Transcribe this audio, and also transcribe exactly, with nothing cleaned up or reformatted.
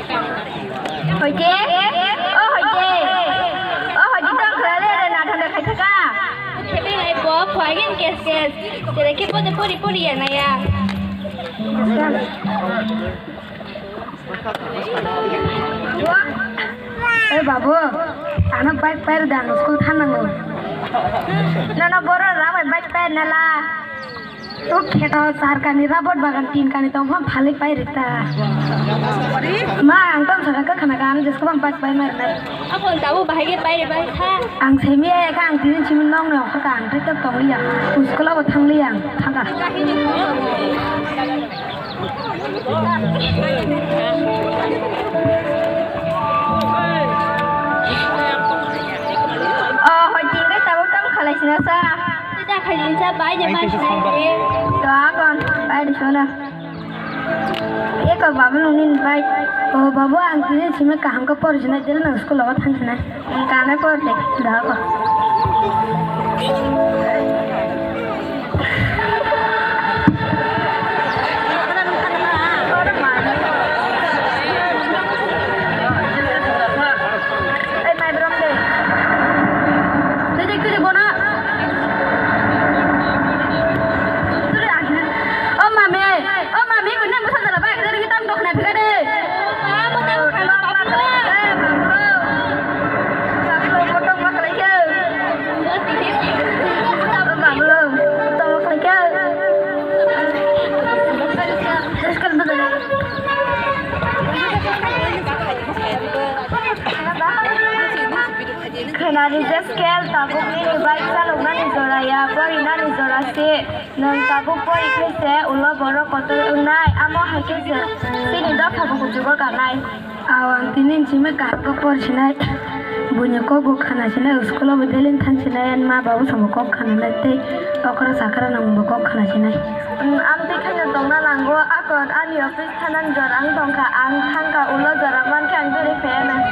Hoite? O hoite? O hoite tong khlai le re na thang khai thaka. Khebe lai bo phagen kes kes. Tere ke pode pori pori ya na ya. Oi babu, ano bike pair dan school thanango. Nono boro ramai bike pair nala. Tu kheto char kani rabot bagan tin kani tong phang phalik pai rita. Ma ang tong sana ka khana kan jesko bang bike pai mar mar. Ako tabo bahai ke pai re pai kha. Ang semi ya ka ang tinin chimin nong nong ka ang tei tong liya. School abo thang liya ang thang ka. O hoi tin kai tabuk tamo khalai sina sa. Sida khalai sina sa bai de ma sina. To akon bai de sona. Eko babu nungni bai. O babu ang tini simi kaham ka por sina dil nang school o thang sina. Ang kana por de. Da ko. O mami, o mami, kuni musa jala bai kiri kita dok na pika de. Khwnari je scale tabuk nini bai chaloknani jora ya, porinani jora se. Nwng tabuk pori khe se ulo borok kotor wngnai, amo hai khe se chini dopha bo kuchugo kanai. Aw ang tini simi kaham khe por sinai, buini kok bo khana sinai, school o bo daily thang sinai, ma babu samo kok khana nai tei okra sakra nang bo kok khana sinai. Ang tei khaino tongna nango, akon ani office thanani jora ang tongkha, ang thangkha ulo jora mankhe ang beri phaiya nang.